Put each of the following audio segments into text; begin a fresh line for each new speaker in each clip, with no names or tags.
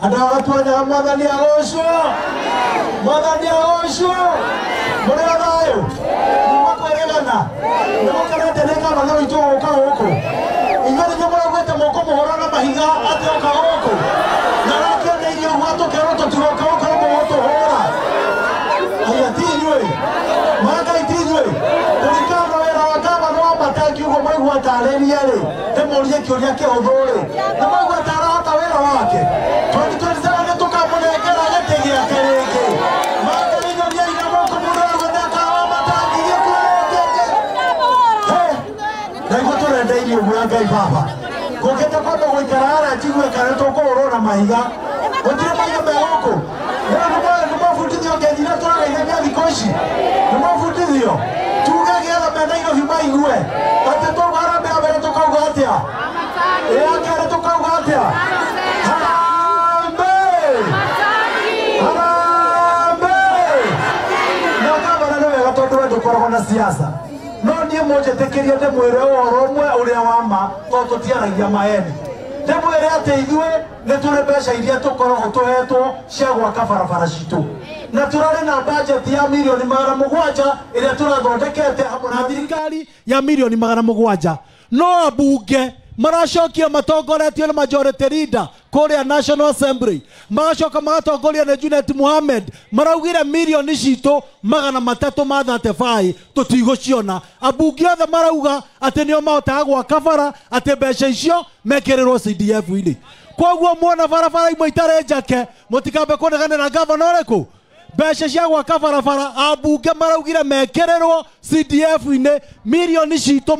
Andũ a Gatuanyaga mwathani agocwo, mwathani agocwo, mũrĩ o thayũ, kuma kwĩrĩgana, nĩ mũkenete nĩ gavana witũ gũka gũkũ. Inyuĩ nĩ inyuĩ mũraugĩte mũkũmũhũra na mahiga atĩ oka gũkũ, na arakĩoneirie ũguo tũkerwo tũtigoka gũkũ nĩ mũgũtũhũra. Aya ti inyuĩ, Ngai ti inyuĩ. Kũringana na wĩra wa gavana wa Matangi ũguo mwaigua atarĩria rĩ, ndĩmũrie kĩũria kĩhũthũ rĩ, nĩ mwaigua ta arahota wĩra wake? 2027 nĩ tũkamũnengera gĩtĩ gĩake rĩngĩ. Ngai nyoniai na moko mũndũ ũrauga nĩ akawa Matangi gĩkuũ rĩngĩ. Ndaigua tũrendeirie ũguo Ngai baba. Ngũkĩte kwamba gũikara harĩa njigue kana tũkũhũrwo na mahiga. Gũtirĩ mahiga me gũkũ. Nĩ mwabundithio ngethi iria tũrageithania thikũ ici. Nĩ mwabundithio. Tuge gĩetha me Nairobi maigue. Atĩ twauga harambee ya mbere tũkauga atĩa? Ya kerĩ tũkauga atĩa? Harambee! Harambee! Na gavana nĩ wega tondũ we ndũkoragwo na siasa. No niĩ mũnjĩtĩkĩrie ndĩmwĩre ũhoro ũmwe ũrĩa wa ma tondũ tũtiaragia maeni. Ndĩmwĩre atĩ ithuĩ nĩ tũrĩ mbeca iria tũkoragwo tũhetwo cia gwaka barabara citũ. Na tũrarĩ na budget ya mirioni 700 ĩrĩa tũrathondekete hamwe na thirikari ya mirioni 700. No ambunge maracokia matongoretio nĩ majority leader kũrĩa National Assembly, magacoka magatongoria nĩ Junet Mohamed, maraugire mirioni citũ 335 tũtigũciona. Ambunge othe marauga atĩ nĩo mahotaga gwaka bara, atĩ mbeca icio mekĩrĩrwo CDF-inĩ. Koguo muona barabara imwe itarĩ njake, mũtikambe kũneganĩra gavana ũrĩkũ. Mbeca cia gwaka barabara ambunge maraugire mekĩrĩrwo CDF-inĩ mirioni citũ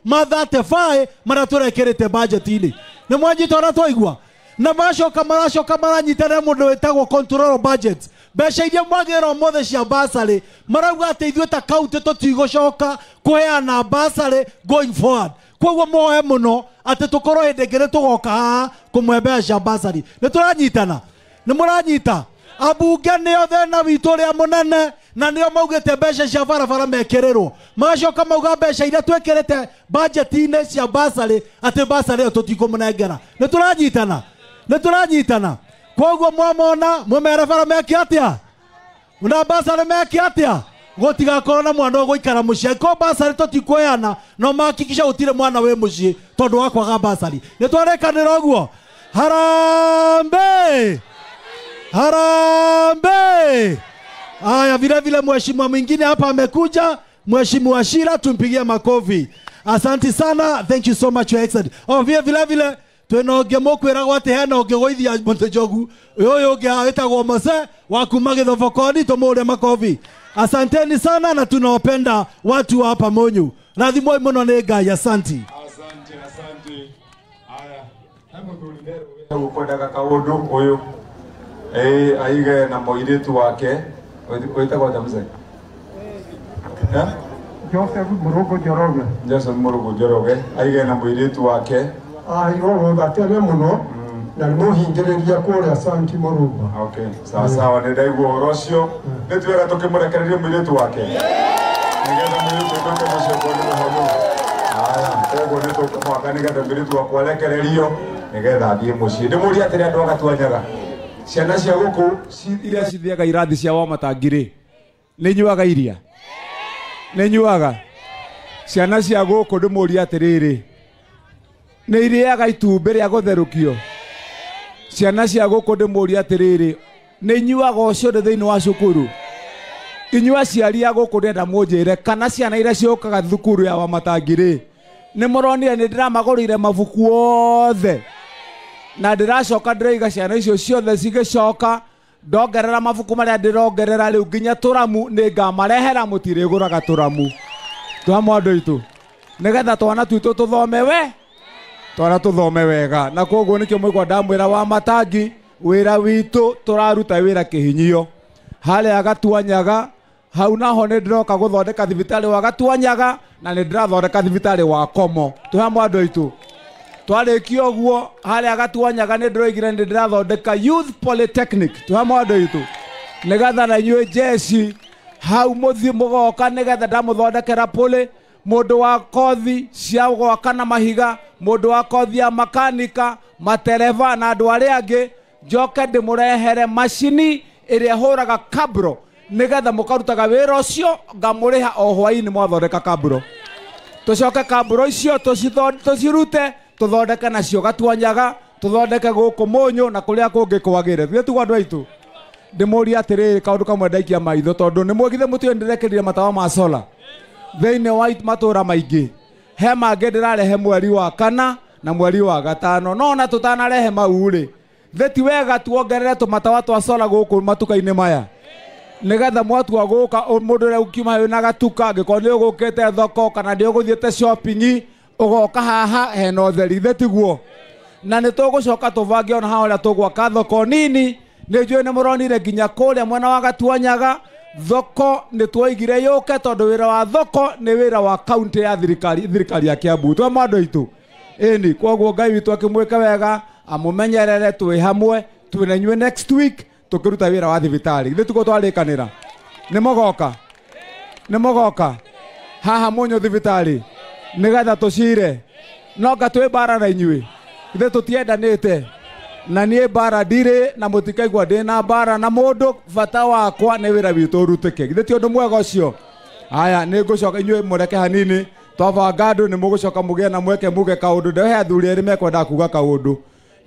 335 marĩa tũrekĩrĩte budget-inĩ. Nĩ mwanyita ũrĩa twaigua? Na magacoka maracoka maranyitanĩra mũndũ wĩtagwo control budget. Mbeca iria mwagĩrĩra ũmũthĩ cia bursary marauga atĩ ithuĩ ta kaunti tũtigũcoka kũheana bursary going forward. Koguo muoe mũno atĩ tũkorwo hĩndĩ ĩngĩ nĩ tũgoka haha kũmũhe mbeca cia bursary. Nĩ tũranyitana? Nĩ mũranyita? Ambunge nĩo thĩna witũ ũrĩa mũnene, na nĩo maugĩte mbeca cia barabara mekĩrĩrwo. Magacoka mauga mbeca iria twĩkĩrĩte budget-inĩ cia bursary atĩ bursary ĩyo tũtikũmũnengera. Nĩ tũranyitana? Nĩ tũranyitana? Koguo mwamona mũmere bara meke atĩa? Na bursary meke atĩa? Gũtigakorwo na mwana ũgũikara mũciĩ. Angĩkorwo bursary tũtikũheana, no mahakikisha gũtirĩ mwana wĩ mũciĩ tondũ wa kwaga bursary. Nĩ twarĩkanĩra ũguo? Harambee! Harambee! Haya, vile vile mheshimiwa mwingine hapa amekuja, Mheshimiwa Shira, tumpigie makofi. Asante sana, thank you so much your excellency. Oh, vile vile vile twina ũngĩ mũkwĩragwo atĩ hena ũngĩ gũithia mũtĩ njogu, ũyũ ũngĩ wĩtagwo Mose wa kuma Gĩthobokoni, tũmũhũre makofi. Asanteni sana na tunawapenda watu wa hapa Munyu. Rathimwoi mũno nĩ Ngai, asanti.
Asante, asante. Haya, he mũthuri ukwendaga kaũndũ ũyũ. Aige na mũirĩtu wake wĩtagwo atĩa mzee?
Joseph Murugu Njoroge.
Joseph Murugu Njoroge aige na mũirĩtu wake.
Igũrũ gatene mũno na nĩ mũhingĩrĩria kũrĩa Santi Murugu.
Okay, sawa sawa, nĩ ndaigua ũhoro ũcio. Nĩ twega tũkĩmũrekererie mũirĩtu wake nĩgetha mũirĩtu ũtuĩke mũciĩ okorwo nĩ mũhonu. Haya, koguo nĩ tũkũmwaka nĩgetha mũirĩtu wakwa arekererio nĩgetha athiĩ mũciĩ. Ndĩmũrie atĩrĩ andũ a Gatuanyaga, ciana cia gũkũ iria cithiaga irathi cia Wamatangi rĩ, nĩ inyuaga iria? Nĩ inyuaga? Ciana cia gũkũ ndĩmũrie atĩrĩrĩ, nĩ irĩaga itumbĩ rĩa gũtherũkio? Ciana cia gũkũ ndĩmũrie atĩrĩrĩ, nĩ inyuaga ũcũrũ thĩinĩ wa cukuru? Inyuĩ aciari a gũkũ ndĩrenda mũnjĩre kana ciana iria ciũkaga thukuru ya Wamatangi rĩ, nĩ mũronire nĩ ndĩramagũrĩire mabuku othe, na ndĩracoka ndĩraiga ciana icio ciothe cigĩcoka ndongerera mabuku marĩa ndĩrongerera rĩu nginya tũramu nĩ ngamarehera, mũtirĩgũraga tũramu twa mwandũ itũ nĩgetha twana twitũ tũthome we twana tũthome wega. Na koguo nĩkĩo mũigua ndamwĩra Wamatangi wĩra witũ tũraruta wĩra kĩhinyio harĩa Gatuanyaga. Hau naho nĩ ndĩroka gũthondeka thibitarĩ wa Gatuanyaga na nĩ ndĩrathondeka thibitarĩ wa Komo. Twĩ hamwe andũ aitũ. Twarĩkia ũguo harĩa Gatuanyaga nĩ ndĩroigire nĩ ndĩrathondeka Youth Polytechnic. Twĩ hamwe andũ aitũ. Nĩgetha na inyuĩ jeshi hau mũthiĩ mũgoka nĩgetha ndamũthondekera poly
Mundu wa kothi cia gwaka na mahiga, mundu wa kothi ya makanika, matereva na andu aria angi, njoke ndimurehere macini ĩrĩa ĩhũraga kabro nigetha mukarutaga wĩra ũcio ngamũrĩha o hwaĩ-inĩ mwathondeka kabro. Tucoke kabro icio tucirute tuthondeke nacio Gatuanyaga, tuthondeke gũkũ Mũnyũ na kũrĩa kũngĩ kwagĩre. Ithuĩ tiguo andũ aitũ. Ndĩmũrie atĩrĩrĩ kaũndũ kamwe ndaikia maitho tondũ nĩ mwĩgithe mũtiũĩ ndĩrekĩrire matawa ma solar thĩinĩ wa matũra maingĩ. He mangĩ ndĩrarehe mweri wa kana na mweri wa gatano, no ona tũtanarehe mau rĩ, thĩ ti wega tuongerere tũmatawa twa solar gũkũ matuka-inĩ maya nigetha mwatua gũka mũndũ ũrĩa ũkiuma wĩna gatuka angĩkorwo nĩ ũgũkĩte thoko kana nĩ ũgũthiĩte shopping ũgoka haha hena ũtheri, thĩ tiguo. Na nĩ tũgũcoka tũbange ona haha ũrĩa tũgwaka thoko nini. Nĩ njũĩ nĩ mũronire nginya kũrĩa mwena wa Gatuanyaga thoko nĩ twoigire yũke tondũ wĩra wa thoko nĩ wĩra wa kaunti ya thirikari ya Kiambu. Twe mwandũ aitũ ĩni, kwoguo Ngai witũ akĩmwĩke wega amũmenyerere, twĩ hamwe twĩ na inyuĩ next week tũkĩruta wĩra wa thibitarĩ. Ithuĩ tiguo twarĩkanĩra. Nĩ mũgoka, nĩ mũgoka haha Mũnyũ thibitarĩ nĩgetha tũcire, no nga twĩ mbara na inyuĩ, ithuĩ tũtiendanĩte na niĩ mbara ndirĩ na mũtikaigua ndĩ na mbara na mũndũ. Bata wakwa nĩ wĩra witũ ũrutĩke. Githĩ ti ũndũ mwega ũcio? Aya, nĩ ngũcoka inyuĩ mũreke hanini twabanga andũ nĩ mũgũcoka mũgĩe na mweke muge kaũndũ. Ndehe athuri erĩ mekwenda kuga kaũndũ.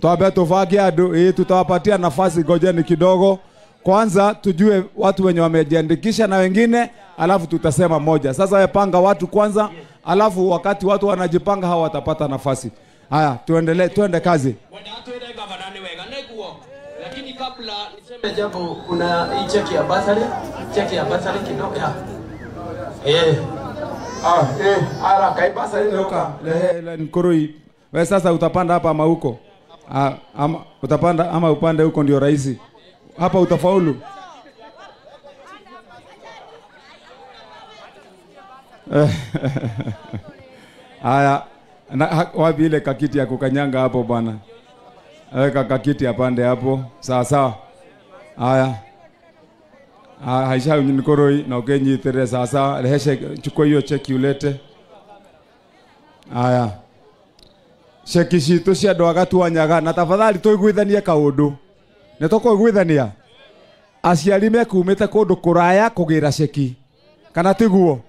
Twambe tũbange andũ, ĩĩ tutawapatia nafasi, ngojeni kidogo kwanza tujue watu wenye wamejiandikisha na wengine, alafu tutasema moja. Sasa wewe panga watu kwanza, alafu wakati watu wanajipanga hawa watapata nafasi. Haya, tuendelee, tuende kazi.
Lakini kabla niseme jambo, kuna hii cheki ya basari, cheki ya basari kidogo ya.
Ara kai basari loka.
Lehe Nkurui. Wewe sasa utapanda hapa ama huko? Ama utapanda ama upande huko ndio rahisi. Hapa utafaulu. Haya, na wapi ile kakiti ya kukanyanga hapo bwana? Weka kakiti apande hapo. Sawa sawa. Haya. Haisha Nkurui na ukenyitere sawa sawa. Leheshe, chukua hiyo cheki ulete. Haya. Cheki citũ cia andũ a Gatuanyaga, na tafadhali tũiguithanie kaũndũ. Nĩ tũkũiguithania? Aciari mekumĩte kũndũ kũraya kũgĩra ceki, kana tiguo?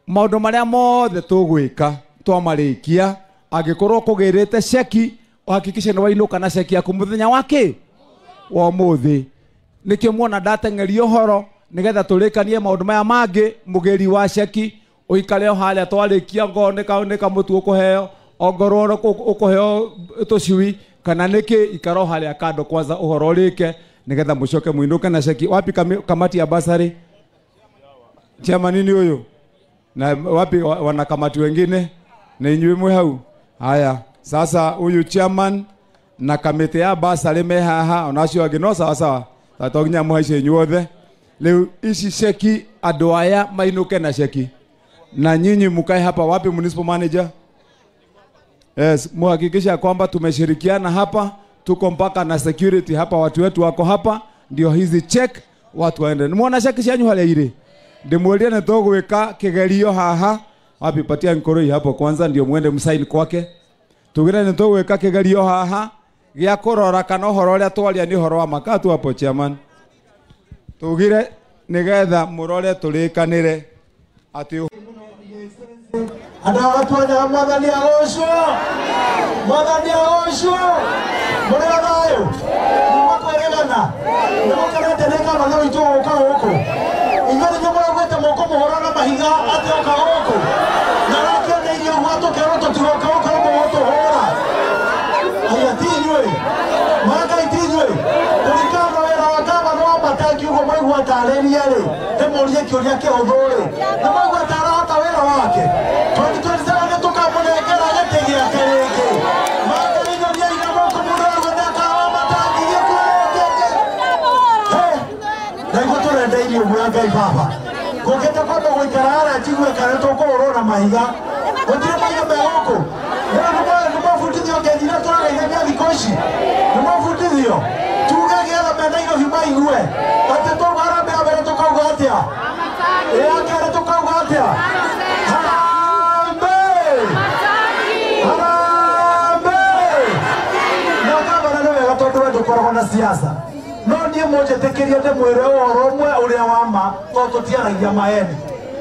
Maũndũ marĩa mothe tũgwĩka twamarĩkia, angĩkorwo kũgĩrĩte ceki uhakikishe nĩ wainũka na ceki yaku mũthenya wa kĩ wa ũmũthĩ. Nĩkĩo muona ndateng'eria ũhoro nĩgetha tũrĩkanie maũndũ maya mangĩ. Mũgĩri wa ceki ũikare o harĩa twarĩkia, ngorwo nĩ kamũtu ũkũheo, ongorwo ũkũheo tũcui kana nĩkĩ, ikara o harĩa kando kwanza ũhoro ũrĩke nĩgetha mũcoke mũinũke na ceki. Wapi kamati ya basari? Chairman nini ũyũ? Na wapi wanakamati wengine? Nĩ inyuĩ mwĩ hau? Haya, sasa huyu chairman na kamĩtĩ ya basari me haha, ona acio angĩ no sawa sawa. To nginya mũhaice inyuothe. Rĩu ici ceki andũ aya mainũke na ceki, na nyinyi mkae hapa. Wapi municipal manager? Yes, muhakikisha kwamba tumeshirikiana hapa, tuko mpaka na security hapa, watu wetu wako hapa, ndio hizi check watu waende. Nimuona cheki cianyu haria iri. Ndimwĩrire nĩ tũgwĩka kĩgerio haha. Wapi, patia Nkurui hapo kwanza ndio muende msaini kwake. Tugire nĩ tũgwĩka kĩgerio haha gĩa kũrora kana ũhoro ũrĩa twaria nĩ ũhoro wa makatu hapo chairman. Tugire nĩgetha mũrore tũrĩkanĩre atĩ
andũ a Gatuanyaga, Mwathani agocwo, Mwathani agocwo, mũrĩ o thayũ, nĩmũkwĩrĩgana, nĩmũkenete nĩ gavana witũ gũka gũkũ. Inyuĩ nĩnyuĩ mũraugĩte mũkũmũhũra na mahiga atĩ oka gũkũ, na arakĩoneirie ũguo tũkerwo tũtigoka gũkũ nĩ mũgũtũhũra. Aya, ti inyuĩ, Ngai ti inyuĩ. Kũringana na wĩra wa gavana wa matangi ũguo mwaigua atarĩria rĩ, ndĩmũrie kĩũria kĩhũthũ rĩ, nĩ mwaigua ta arahota wĩra wake? 2027 nĩ tũkamũnengera gĩtĩ gĩake rĩngĩ. Ngai inyuĩ na moko mũndũ ũguo nĩakawa matangi gĩkuũ rĩngĩ. Naiguo tũrendeirie ũguo ya Ngai baba. Ngũkĩte kwamba gũikara harĩa njigue kana tũkũhũrwo na mahiga. Gũtirĩ mahiga me gũkũ. Rĩu nĩ mwabundithio ngethira tũrageithania thikũ ici. Nĩ mwabundithio. Tuge gĩetha me Nairobi maigue. Atĩ tũgara mbere mbere tũkauga atĩa? Ĩ ya kerĩ tũkauga atĩa? na siasa no niĩ mũnjĩtĩkĩrie ndĩmwĩre ũhoro ũmwe ũrĩa wa ma tondũ tũtiaragia maheni.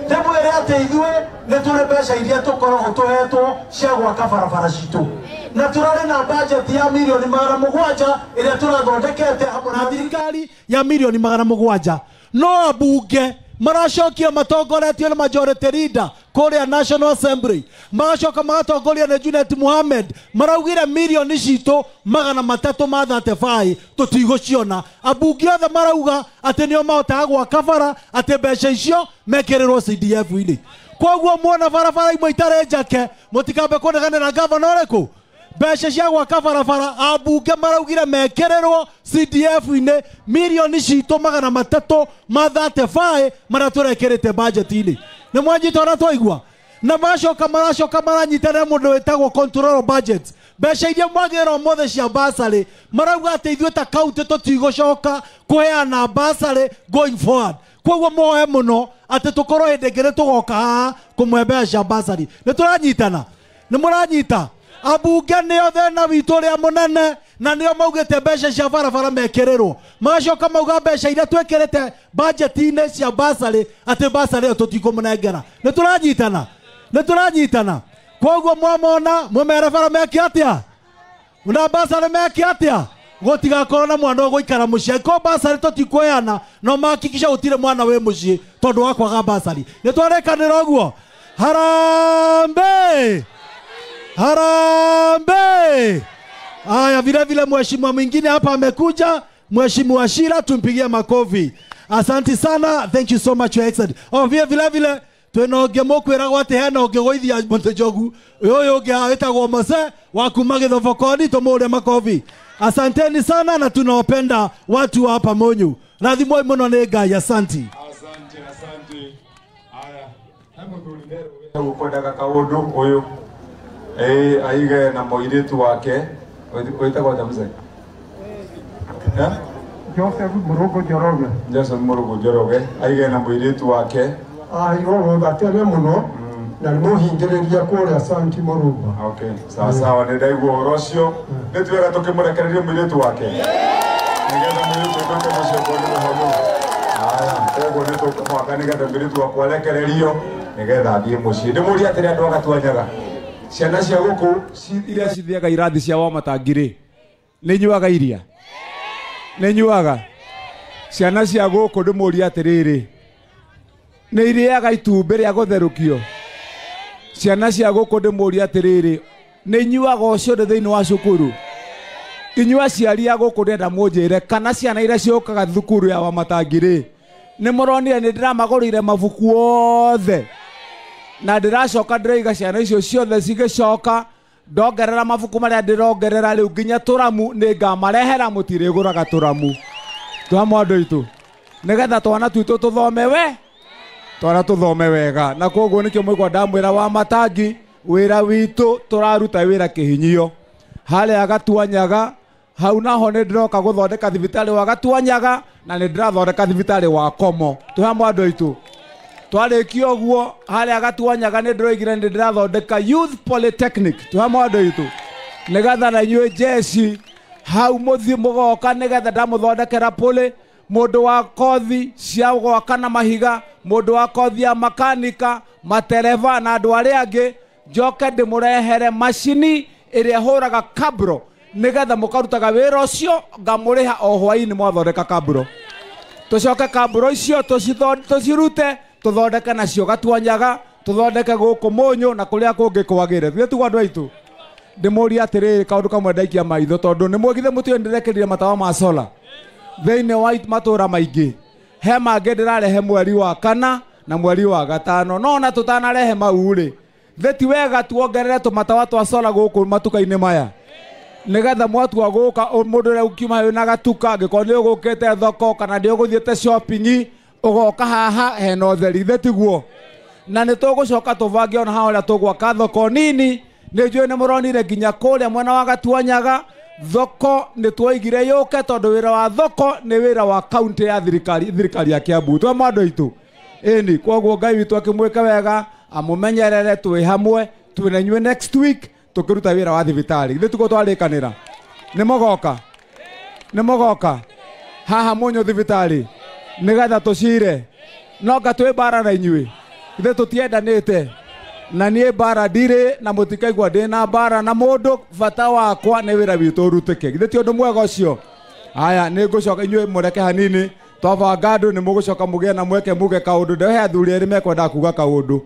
Ndĩmwĩre atĩ ithuĩ nĩ tũrĩ mbeca iria tũkoragwo tũhetwo cia gwaka barabara citũ na tũrarĩ na budget ya mirioni 700 ĩrĩa tũrathondekete hamwe na thirikari ya mirioni 700 no ambunge maracokia matongoretio nĩ majority leader kũrĩa National Assembly magacoka magatongoria nĩ Junet Mohammed maraugire mirioni citũ 335 tũtigũciona. Ambunge othe marauga atĩ nĩo mahotaga gwaka bara atĩ mbeca icio mekĩrĩrwo CDF-inĩ. Koguo muona barabara imwe itarĩ njake mũtikambe kũneganĩra gavana ũrĩkũ. Mbeca cia gwaka barabara ambunge maraugire mekĩrĩrwo CDF-inĩ mirioni citũ 335 marĩa tũrekĩrĩte budget-inĩ. Nĩ mwanyita ũrĩa twaigua? Na magacoka maracoka maranyitanĩra mũndũ wĩtagwo control budget. Mbeca iria mwagĩrĩra ũmũthĩ cia bursary marauga atĩ ithuĩ ta kaunti tũtigũcoka kũheana bursary going forward. Koguo muoe mũno atĩ tũkorwo hĩndĩ ĩngĩ nĩ tũgoka haha kũmũhe mbeca cia bursary. Nĩ tũranyitana? Nĩ mũranyita? Ambunge nĩo thĩna witũ ũrĩa mũnene na nĩo maugĩte mbeca cia barabara mekĩrĩrwo magacoka mauga mbeca iria twĩkĩrĩte budget-inĩ cia bursary atĩ bursary ĩyo tũtikũmũnengera. Nĩ tũranyitana? Nĩ tũranyitana? Koguo mwamona mũmere bara meke atĩa na bursary meke atĩa gũtigakorwo na mwana ũgũikara mũciĩ. Angĩkorwo bursary tũtikũheana no mahakikisha gũtirĩ mwana wĩ mũciĩ tondũ wa kwaga bursary. Nĩ twarĩkanĩra ũguo? Harambee! Harambee! Aya, vile vile mheshimiwa mwingine hapa amekuja, Mheshimiwa Shira, tumpigie makofi. Asante sana, thank you so much your excellency. Oh, vile vile vile twina ũngĩ mũkwĩragwo atĩ hena ũngĩ gũithia mũtĩ njogu ũyũ ũngĩ wĩtagwo Mose wa kuma Gĩthobokoni, tũmũhũre makofi. Asanteni sana na tunawapenda watu wa hapa Munyu. Rathimwoi mũno nĩ Ngai, asanti.
Asante, asante. Aya, he mũthuri werũ ũkwendaga kaũndũ ũyũ. Aige na mũirĩtu wake wĩtagwo atĩa mzee?
Joseph Murugo Njoroge.
Joseph Murugo Njoroge aige na mũirĩtu wake.
Aheirwo rũtha tene mũno na nĩ mũhingĩrĩria kũrĩa Santi Murugo.
Okay, sawa sawa, nĩ ndaigua ũhoro ũcio. Nĩ twega tũkĩmũrekererie mũirĩtu wake nĩgetha mũirĩtu ũtuĩke mũciĩ okorwo nĩ mũhonu. Aya, koguo nĩ tũkũmwaka nĩgetha mũirĩtu wakwa arekererio nĩgetha athiĩ mũciĩ. Ndĩmũrie atĩrĩ andũ a Gatuanyaga, ciana cia gũkũ
iria cithiaga irathi cia Wamatangi rĩ, nĩ inyuaga iria? Nĩ inyuaga? Ciana cia gũkũ ndĩmũrie atĩrĩrĩ, nĩ irĩaga itumbĩ rĩa gũtherũkio? Ciana cia gũkũ ndĩmũrie atĩrĩrĩ, nĩ inyuaga ũcũrũ thĩinĩ wa cukuru? Inyuĩ aciari a gũkũ ndĩrenda mũnjĩre kana ciana iria ciũkaga thukuru ya Wamatangi rĩ, nĩ mũronire nĩ ndĩramagũrĩire mabuku othe na ndĩracoka ndĩraiga ciana icio ciothe cigĩcoka ndongerera mabuku marĩa ndĩrongerera rĩu nginya tũramu nĩ ngamarehera, mũtirĩgũraga tũramu twa mwandũ itũ nĩgetha twana twitũ tũthome we twana tũthome wega. Na koguo nĩkĩo mũigua ndamwĩra Wamatangi wĩra witũ tũraruta wĩra kĩhinyio harĩa Gatuanyaga hau naho nĩ ndĩroka gũthondeka thibitarĩ wa Gatuanyaga na nĩ ndĩrathondeka thibitarĩ wa Komo. Twĩ hamwe andũ aitũ. Twarĩkia ũguo harĩa Gatuanyaga nĩ ndĩroigire nĩ ndĩrathondeka Youth Polytechnic. Twĩ hamwe andũ aitũ nĩgetha na inyuĩ jeshi hau mũthiĩ mũgoka nĩgetha ndamũthondekera pole mũndũ wa kothi cia gwaka na mahiga, mũndũ wa kothi ya makanika, matereba na andũ arĩa angĩ, njoke ndĩmũrehere macini ĩrĩa ĩhũraga kabro nĩgetha mũkarutaga wĩra ũcio ngamũrĩha o hwaĩ-inĩ mwathondeka kabro. Tũcoke kabro icio tũcirute tũthondeke nacio Gatuanyaga, tũthondeke gũkũ Mũnyũ na kũrĩa kũngĩ kwagĩre. Ithuĩ tiguo andũ aitũ. Ndĩmũrie atĩrĩrĩ kaũndũ kamwe ndaikia maitho tondũ nĩ mwogithe mũtiũĩ ndĩrekĩrire matawa ma solar thĩinĩ wa matũra maingĩ. He mangĩ ndĩrarehe mweri wa kana na mweri wa gatano, no ona tũtanarehe mau rĩ, thĩ ti wega tuongerere tũmatawa twa solar gũkũ matuka-inĩ maya nĩgetha mwatua gũka mũndũ ũrĩa ũkiuma wĩna gatuka angĩkorwo nĩ ũgũkĩte thoko kana nĩ ũgũthiĩte shopping ũgoka haha hena ũtheri, thĩ tiguo? Na nĩ tũgũcoka tũbange ona haha ũrĩa tũgwaka thoko nini. Nĩ njũĩ nĩ mũronire nginya kũrĩa mwena wa Gatuanyaga thoko nĩ twoigire yũke tondũ wĩra wa thoko nĩ wĩra wa kaunti ya thirikari ya Kiambu. Twĩ hamwe andũ aitũ. Ĩni, koguo Ngai witũ akĩmwĩke wega amũmenyerere, twĩ hamwe twĩ na inyuĩ next week tũkĩruta wĩra wa thibitarĩ. Ithuĩ tiguo twarĩkanĩra? Nĩ mũgoka? Nĩ mũgoka haha Mũnyũ thibitarĩ nĩgetha tũcire no nga twĩ mbara na inyuĩ ithuĩ tũtiendanĩte na niĩ mbara ndirĩ na mũtikaigua ndĩ na mbara na mũndũ bata wakwa nĩ wĩra witũ ũrutĩke githĩ ti ũndũ mwega ũcio. Aya nĩ ngũcoka inyuĩ mũreke hanini twabanga andũ nĩ mũgũcoka mũgĩe na mweke muge kaũndũ ndehe athuri erĩ mekwenda kuga kaũndũ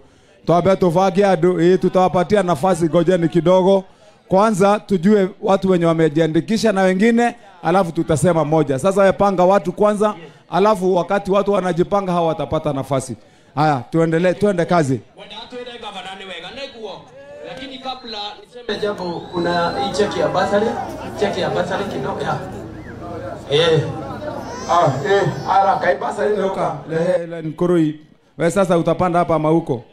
twambe tũbange andũ ĩĩ tutawapatia nafasi ngojeni kidogo kwanza tujue watu wenye wamejiandikisha na wengine alafu tutasema moja. Sasa wepanga watu kwanza alafu wakati watu wanajipanga hawa watapata nafasi. Haya tuendelee tuende kazi.
Lakini kabla niseme jambo, kuna hii cheki ya basari, cheki ya basari kidogo ya.
Ara kai basari
loka le nkoroi. Wewe sasa utapanda hapa ama huko?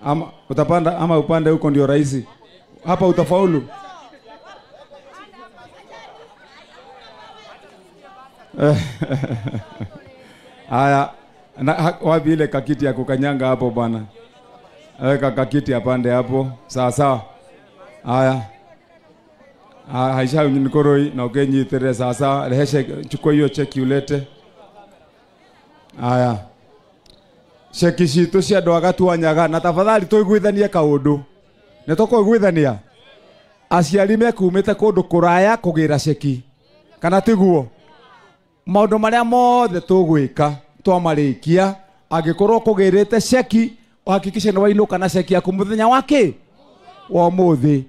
Ama utapanda ama upande huko ndio rahisi. Hapa utafaulu. Haya na wapi ile kakiti ya kukanyanga hapo bwana? Weka kakiti apande hapo. Sawa sawa. Haya. Haisha nkoroi na ukenyitere sawa sawa. Leheshe chukua hiyo cheki ulete. Haya. Cheki citũ cia andũ agatuanyaga na tafadhali tũiguithanie kaũndũ. Nĩ tũkũiguithania. Aciari mekumĩte kũndũ kũraya kũgĩra ceki. Kana tiguo? Maũndũ marĩa mothe tũgwĩka twamarĩkia angĩkorwo kũgĩrĩte ceki uhakikishe nĩ wainũka na ceki yaku mũthenya wa kĩ wa ũmũthĩ.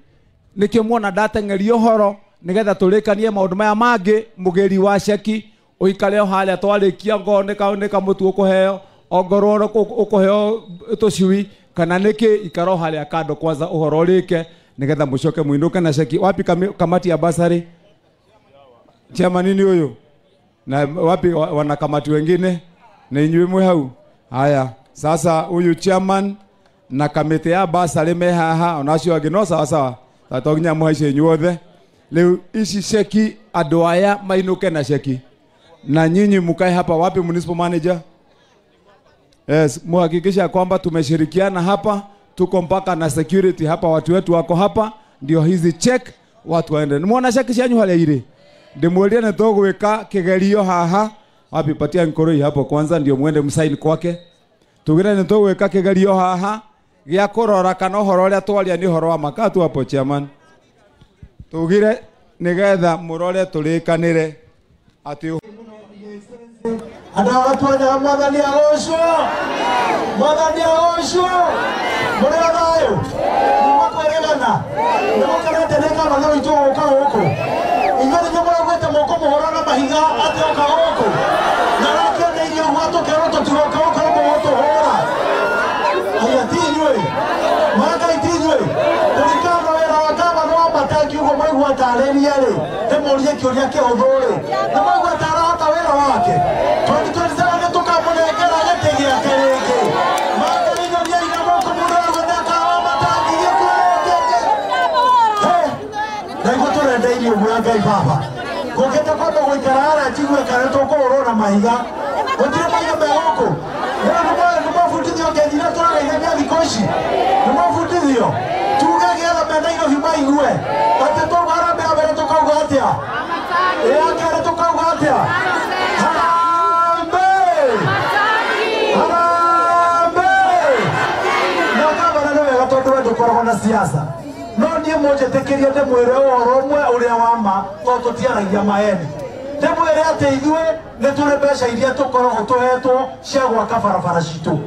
Nĩkĩo muona ndateng'eria ũhoro nĩgetha tũrĩkanie maũndũ maya mangĩ. Mũgĩri wa ceki ũikare o harĩa twarĩkia ngorwo nĩ kamũtu ũkũheo ongorwo ũkũheo tũcui kana nĩkĩ ikara o harĩa kando kwanza ũhoro ũrĩke nĩgetha mũcoke mũinũke na ceki. Wapi kamati ya basari? Chairman nini huyu? Na wapi wanakamati wengine? Na inyuĩ mwĩ hau? Haya, sasa huyu chairman na kamiti ya basari me haha ona acio angĩ no sawa sawa. To nginya mũhaice inyuothe. Rĩu ici ceki andũ aya mainũke na ceki. Na nyinyi mkae hapa. Wapi municipal manager? Yes, muhakikisha kwamba tumeshirikiana hapa, tuko mpaka na security hapa, watu wetu wako hapa, ndio hizi check watu waende. Nimuona cheki cianyu haria iri. Ndimwĩrire nĩ tũgwĩka kĩgerio haha. Wapi patia nkoroi hapo kwanza ndio muende msaini kwake. Tugire nĩ tũgwĩka kĩgerio haha gĩa kũrora kana ũhoro ũrĩa twaria nĩ ũhoro wa makatu hapo chairman. Tugire nĩgetha mũrore tũrĩkanĩre atĩ
andũ agatuanyaga mwathani agocwo mwathani agocwo mũrĩ o thayũ kuma kwĩrĩgana nĩ mũkenete nĩ gavana witũ gũka gũkũ inyuĩ nĩnyuĩ mũraugĩte mũkũmũhũra na mahiga atĩ oka gũkũ na arakĩoneirie ũguo tũkerwo tũtigoka gũkũ nĩ mũgũtũhũra. Aya ti inyuĩ Mwakai ti inyuĩ kũringana na wĩra wa gavana wa Matangi ũguo mwaigua atarĩria rĩ ndĩmũrie kĩũria kĩhũthũ rĩ nĩ mwaigua ta arahota wĩra wake 2027 nĩ tũkamũnengera gĩtĩ gĩake rĩngĩ. Mwakai inyuĩ na moko mũndũ ũguo nĩakawa Matangi gĩkuũ rĩngĩ. Ndaigua tũrendeirie ũguo Ngai baba ngũkĩte kwamba gũikara harĩa njigue kana tũkũhũrwo na mahiga gũtirĩ mahiga me gũkũ. Nĩ mabundithio ngenjira tũrageithania thikũ ici nĩ mabundithio tuge gĩetha me Nairobi maigue atĩ twauga harambee ya mbere tũkauga atĩa ya kerĩ tũkauga atĩa harambee harambee. Na gavana nĩ wega tondũ we ndũkoragwo na siasa no niĩ mũnjĩtĩkĩrie ndĩmwĩre ũhoro ũmwe ũrĩa wa ma tondũ tũtiaragia maeni. Ndĩmwĩre atĩ ithuĩ nĩ tũrĩ mbeca iria tũkoragwo tũhetwo cia gwaka barabara citũ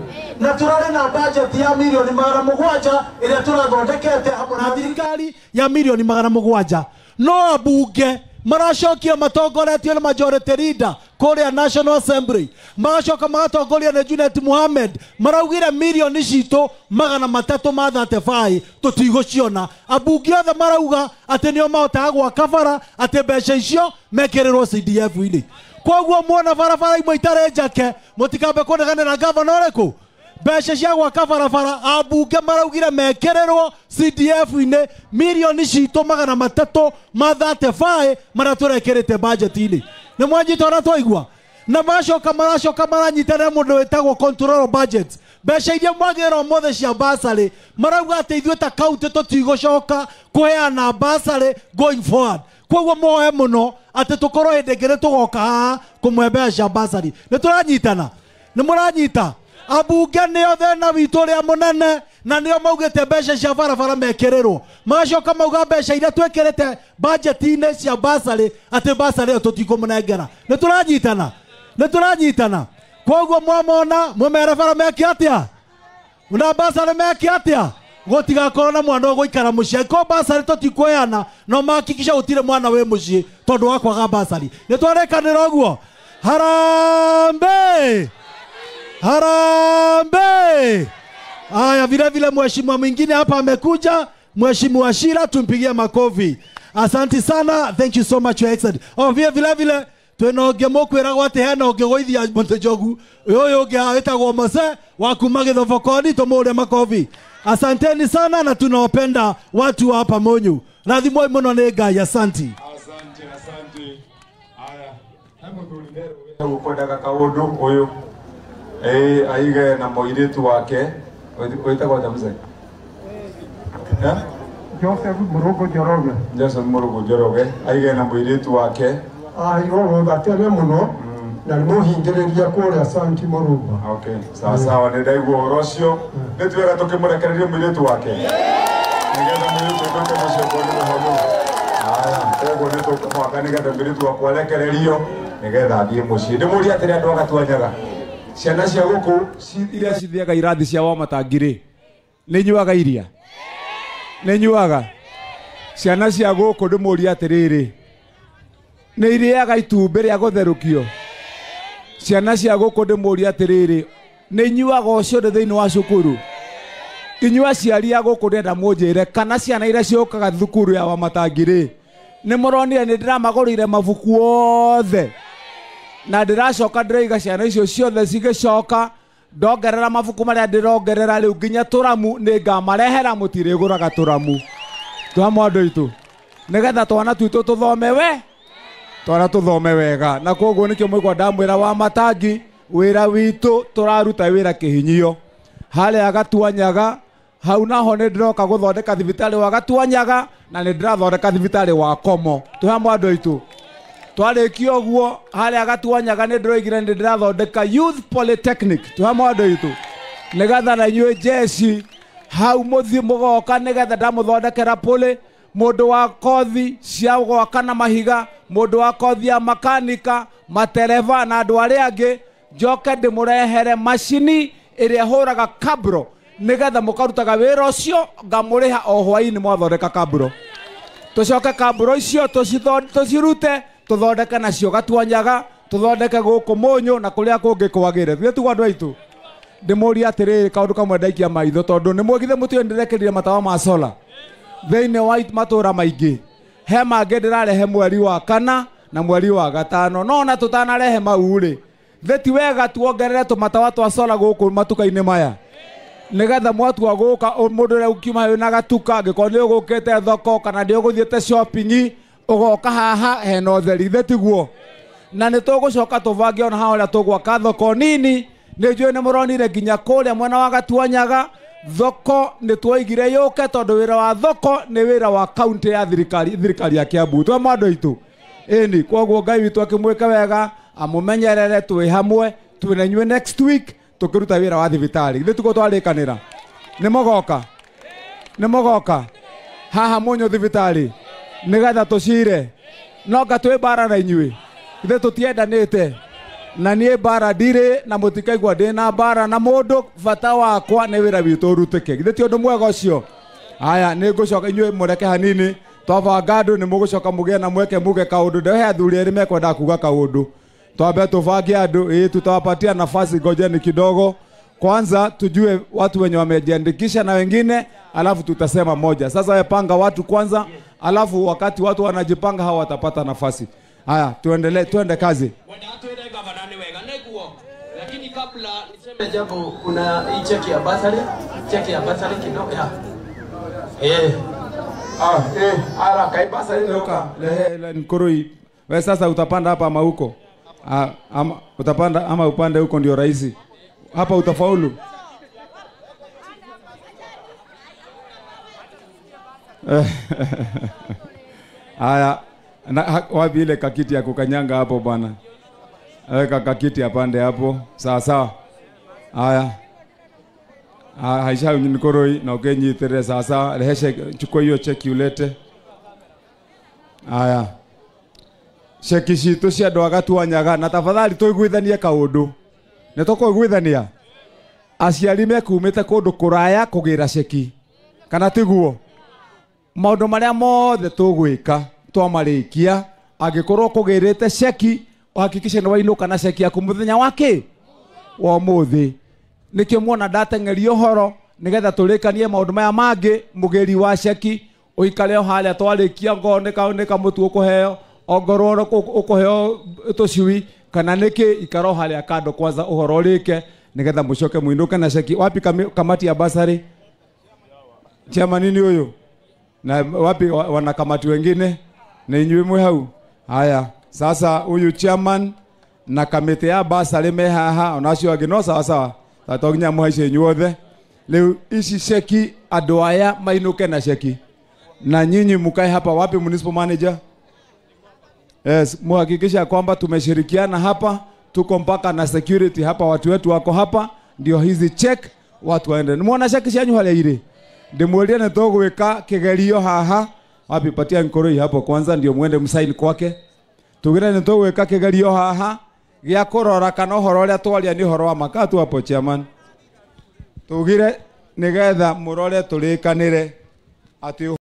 na tũrarĩ na budget ya milioni 700 ĩrĩa tũrathondekete hamwe na thirikari ya milioni 700 no ambunge maracokia matongoretio nĩ majority leader kũrĩa National Assembly magacoka magatongoria nĩ Junet Mohamed maraugire milioni citũ 335 tũtigũciona. Ambunge othe marauga atĩ nĩo mahotaga gwaka bara atĩ mbeca icio mekĩrĩrwo CDF-inĩ. Koguo muona barabara imwe itarĩ njake mũtikambe kũneganĩra gavana ũrĩkũ mbeca cia gwaka barabara ambunge maraugire mekĩrĩrwo CDF-inĩ milioni citũ 335 marĩa tũrekĩrĩte budget-inĩ. Nĩ mwanyita ũrĩa twaigua? Na magacoka maracoka maranyitanĩra mũndũ wĩtagwo control budget mbeca iria mwagĩrĩrwo mothe cia basarĩ marauga atĩ ithuĩ ta kaunti tũtigũcoka kũheana basarĩ going forward. Koguo moe muno ati tukorwo hindi ngiri tugoka haha kumwe mbeca basari. Ni turanyitana, ni muranyita. Abunge nio thina witu uria munene na nio maugite mbeca cia barabara mekirirwo, magacoka mauga mbeca iria twikirite budget-inĩ cia basari ati basari ĩyo tũtikũmũnengera. Nĩ tũranyitana, nĩ tũranyitana. Koguo mwamona mwĩmere bara meke atĩa na basari meke atĩa, gũtigakorwo na mwana ũgũikara mũciĩ. Ko basari tũtikũheana, no mahakikisha gũtirĩ mwana wĩ mũciĩ tondũ wa kwaga basari. Nĩ twarĩkanĩra ũguo? Harambee! Harambee! Aya, vile vile mheshimiwa mwingine hapa amekuja, Mheshimiwa Shira, tumpigie makofi. Asante sana, thank you so much your excellency. Oh, vile vile vile twina ũngĩ mũkwĩragwo atĩ hena ũngĩ gũithia mũtĩ njogu, ũyũ ũngĩ wĩtagwo Mose wa kuma Gĩthobokoni, tũmũhũre makofi. Asanteni sana na tunawapenda watu wa hapa Munyu. Rathimwoi mũno nĩ Ngai, asanti.
Asante, asante. Aya, he mũthuri nderwo ũkwendaga kaũndũ ũyũ. Aige na mũirĩtu wake wĩtagwo atĩa mzee?
Joseph Murugo Njoroge.
Joseph Murugo Njoroge aige na mũirĩtu wake.
Aheirwo rũtha tene mũno na nĩ mũhingĩrĩria kũrĩa Santi Murugo.
Okay, sawa sawa, nĩ ndaigua ũhoro ũcio. Nĩ twega tũkĩmũrekererie mũirĩtu wake nĩgetha mũirĩtu ũtuĩke mũciĩ okorwo nĩ mũhonu. Aya, koguo nĩ tũkũmwaka nĩgetha mũirĩtu wakwa arekererio nĩgetha athiĩ mũciĩ. Ndĩmũrie atĩrĩ andũ a Gatuanyaga, ciana cia gũkũ
iria cithiaga irathi cia Wamatangi rĩ, nĩ inyuaga iria? Nĩ inyuaga? Ciana cia gũkũ ndĩmũrie atĩrĩrĩ, nĩ irĩaga itumbĩ rĩa gũtherũkio? Ciana cia gũkũ ndĩmũrie atĩrĩrĩ, nĩ inyuaga ũcũrũ thĩinĩ wa cukuru? Inyuĩ aciari a gũkũ ndĩrenda mũnjĩre kana ciana iria ciũkaga thukuru ya Wamatangi rĩ, nĩ mũronire nĩ ndĩramagũrĩire mabuku othe na ndĩracoka ndĩraiga ciana icio ciothe cigĩcoka ndongerera mabuku marĩa ndĩrongerera rĩu nginya tũramu nĩ ngamarehera, mũtirĩgũraga tũramu twa mwandũ itũ nĩgetha twana twitũ tũthome we twana tũthome wega. Na koguo nĩkĩo mũigua ndamwĩra Wamatangi wĩra witũ tũraruta wĩra kĩhinyio harĩa Gatuanyaga. Hau naho nĩ ndĩroka gũthondeka thibitarĩ wa Gatuanyaga na nĩ ndĩrathondeka thibitarĩ wa Komo. Twĩ hamwe andũ aitũ. Twarĩkia ũguo harĩa Gatuanyaga nĩ ndĩroigire nĩ ndĩrathondeka Youth Polytechnic. Twĩ hamwe andũ aitũ nĩgetha na inyuĩ jeshi hau mũthiĩ mũgoka nĩgetha ndamũthondekera pole, mũndũ wa kothi cia gwaka na mahiga, mũndũ wa kothi ya makanika, matereba na andũ arĩa angĩ, njoke ndĩmũrehere macini ĩrĩa ĩhũraga kabro nĩgetha mũkarutaga wĩra ũcio ngamũrĩha o hwaĩ-inĩ mwathondeka kabro. Tũcoke kabro icio tũcirute tũthondeke nacio Gatuanyaga, tũthondeke gũkũ Mũnyũ na kũrĩa kũngĩ kwagĩre. Ithuĩ tiguo andũ aitũ. Ndĩmũrie atĩrĩrĩ kaũndũ kamwe ndaikia maitho tondũ nĩ mwĩgithe mũtiũĩ ndĩrekĩrire matawa ma solar thĩinĩ wa matũra maingĩ. He mangĩ ndĩrarehe mweri wa kana na mweri wa gatano, no ona tũtanarehe mau rĩ, thĩ ti wega tuongerere tũmatawa twa solar gũkũ matuka-inĩ maya nĩgetha mwatua gũka mũndũ ũrĩa ũkiuma wĩna gatuka, angĩkorwo nĩ ũgũkĩte thoko kana nĩ ũgũthiĩte shopping ũgoka haha hena ũtheri, thĩ tiguo? Na nĩ tũgũcoka tũbange ona haha ũrĩa tũgwaka thoko nini. Nĩ njũĩ nĩ mũronire nginya kũrĩa mwena wa Gatuanyaga thoko nĩ twoigire yũke tondũ wĩra wa thoko nĩ wĩra wa kaunti ya thirikari ya Kiambu. Twĩ mwandũ aitũ. Ĩni, koguo Ngai witũ akĩmwĩke wega amũmenyerere, twĩ hamwe twĩ na inyuĩ next week tũkĩruta wĩra wa thibitarĩ. Ithuĩ tiguo twarĩkanĩra? Nĩ mũgoka? Nĩ mũgoka haha Mũnyũ thibitarĩ nĩgetha tũcire? No nga twĩ mbara na inyuĩ, ithuĩ tũtiendanĩte na niĩ mbara ndirĩ na mũtikaigua ndĩna mbara na mũndũ. Bata wakwa nĩ wĩra witũ ũrutĩke. Githĩ ti ũndũ mwega ũcio? Aya, nĩ ngũcoka inyuĩ mũreke hanini twabanga andũ nĩ mũgũcoka mũgĩe na mweke muge kaũndũ. Ndehe athuri erĩ mekwenda kuga kaũndũ. Twambe tũbange andũ, ĩĩ tutawapatia nafasi, ngojeni kidogo kwanza tujue watu wenye wamejiandikisha na wengine, alafu tutasema moja. Sasa wewe panga watu kwanza, alafu wakati watu wanajipanga hawa watapata nafasi. Haya, tuendelee, tuende kazi.
Lakini kabla niseme jambo, kuna hii cheki ya basari kidogo ya.
Ara kai basari ndoka.
Lehe Nkurui. Wewe sasa utapanda hapa ama huko? Ama utapanda ama upande huko ndio rahisi. Hapa utafaulu. Haya,
Na wapi ile kakiti ya kukanyanga hapo bwana? Weka kakiti apande hapo. Sawa sawa. Haya. Haisha nkoroi na ukenyitere sawa sawa. Reheshe, chukua hiyo cheki ulete. Haya. Cheki citu cia andũ a Gatuanyaga na tafadhali tũiguithanie kaũndũ. Nĩ tũkũiguithania? Aciari mekumĩte kũndũ kũraya kũgĩra ceki. Kana tiguo? Maũndũ marĩa mothe tũgwĩka twamarĩkia, angĩkorwo kũgĩrĩte ceki, uhakikishe nĩ wainũka na ceki yaku mũthenya wa kĩ? Wa ũmũthĩ. Nĩkĩo muona ndateng'eria ũhoro nĩgetha tũrĩkanie maũndũ maya mangĩ. Mũgĩri wa ceki ũikare o harĩa twarĩkia, ngorwo nĩ kamũtu ũkũheo, ongorwo ũkũheo tũcui kana nĩkĩ, ikara o harĩa kando kwanza ũhoro ũrĩke nĩgetha mũcoke mũinũke na ceki. Wapi kamati ya basari? Chairman nini huyu? Na wapi wanakamati wengine? Na inyuĩ mwĩ hau? Haya, sasa huyu chairman na kamĩtĩ ya basari me haha, ona acio angĩ no sawa sawa. Ta to nginya mũhaice inyuothe. Rĩu ici ceki andũ aya mainũke na ceki. Na nyinyi mkae hapa. Wapi municipal manager? Yes, muhakikisha kwamba tumeshirikiana hapa, tuko mpaka na security hapa, watu wetu wako hapa, ndio hizi check watu waende. Nimuona cheki cianyu harĩa irĩ? Ndimwĩrire nĩ tũgwĩka kĩgerio haha. Wapi, patia nkoroi hapo kwanza ndio muende msaini kwake. Tugire nĩ tũgwĩka kĩgerio haha gĩa kũrora kana ũhoro ũrĩa twaria nĩ ũhoro wa makatu hapo chairman. Tugire nĩgetha mũrore tũrĩkanĩre atĩ